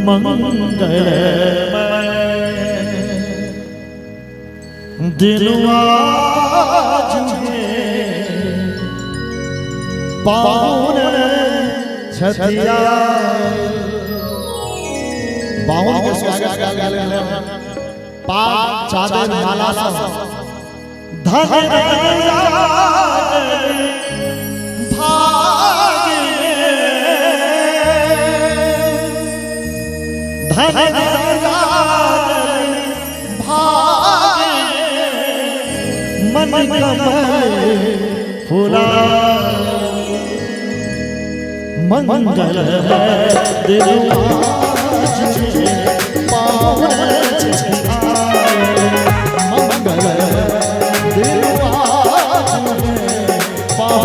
मंगलमय दिन आज है पावन छथिया। बाहुन के स्वागत कयल गेल है पाग चादर माला सब। धन भाग्य धन भाग्य मन कमल फूला मंगल है दिन आज पावन मंगल दिन आज पावन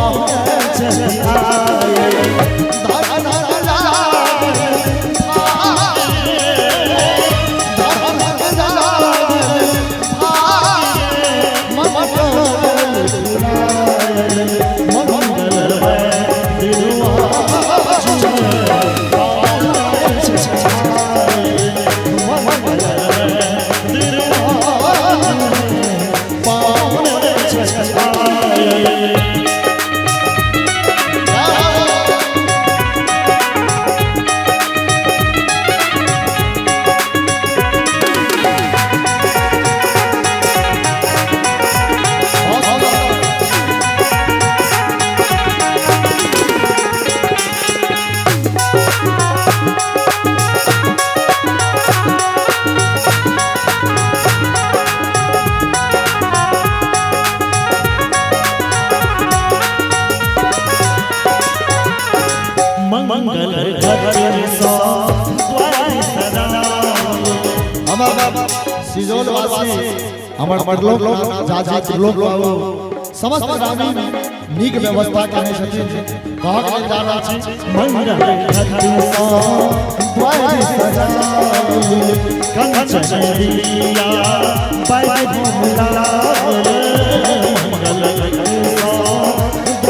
मंगल सिजौल वासी हमर परलोक जाजी त्रिलोक बाबू समस्त ग्रामीण नीक व्यवस्था केने छथिन। कहक लेल जा रहल छी मंगल द्वार सजाओ कंचन दिया मंगल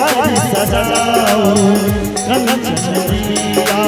द्वार सजाओ कंचन दिया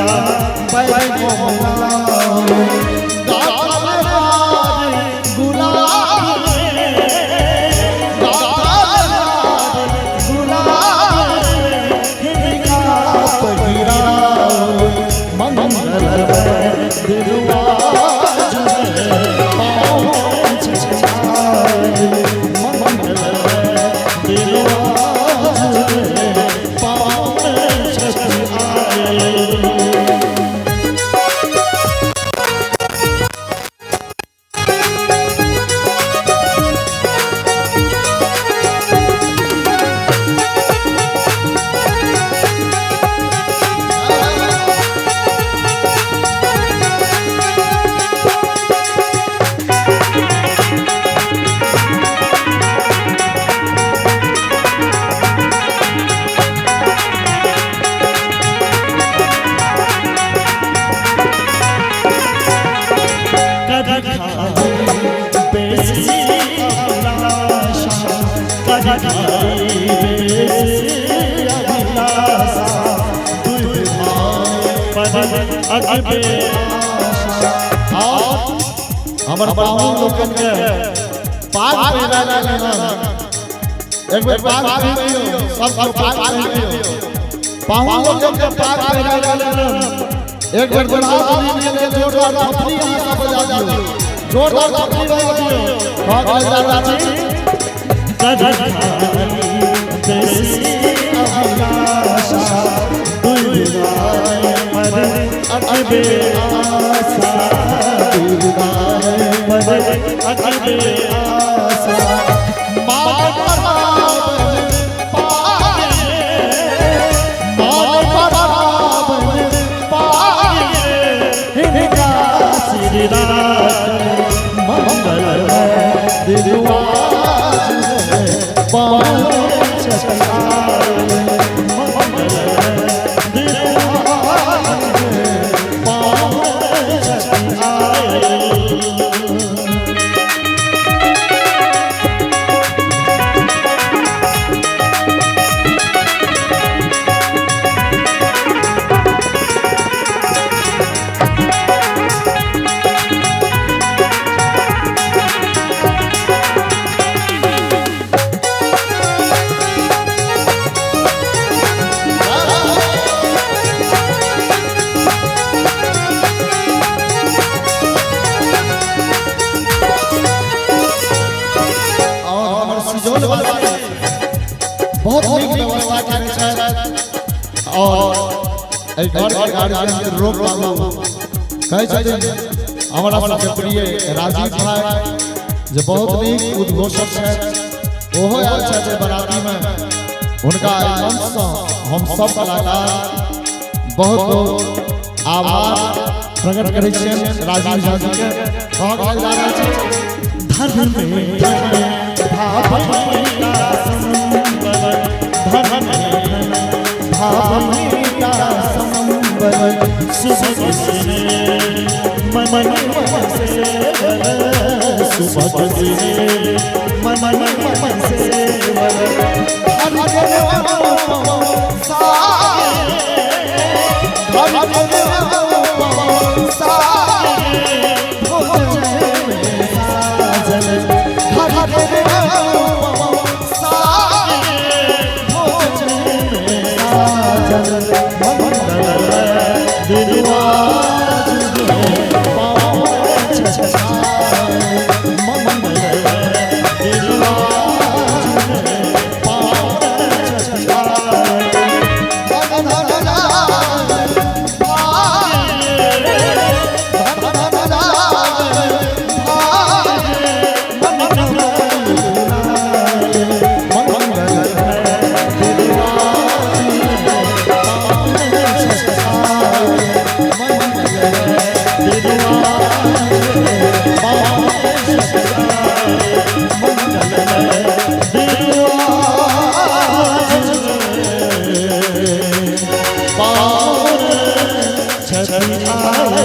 हमर बाबू लोकन के पाग पहिरा गेल हन। एक बेर पाग पहिरियौ, सब पाग पहिरियौ। पाहुन लोकन के पाग पहिरा गेल हन। एक बेर जोरदार के जोरदार थपड़ी अहाँ सब बजा दियौ, जोरदार थपड़ी बजा दियौ। कहक लेल जा रहल छी मंगल एहि घर के गार्जियन रोक बाबू कहै छथिन हमरा सबके प्रिय राजीव भाई जे बहुत नीक उद्घोषक छथि, ओहो आयल छथि बराती में। हुनका मंच से हम सब कलाकार बहुत बहुत आभार प्रकट करै छियनि। राजीव झा जी के कहल जा रहल छै धर्म में भावना संबल, धर्म में भावना संबल, सुभग से मन मन से, सुभग से मन मन से, छठी आए।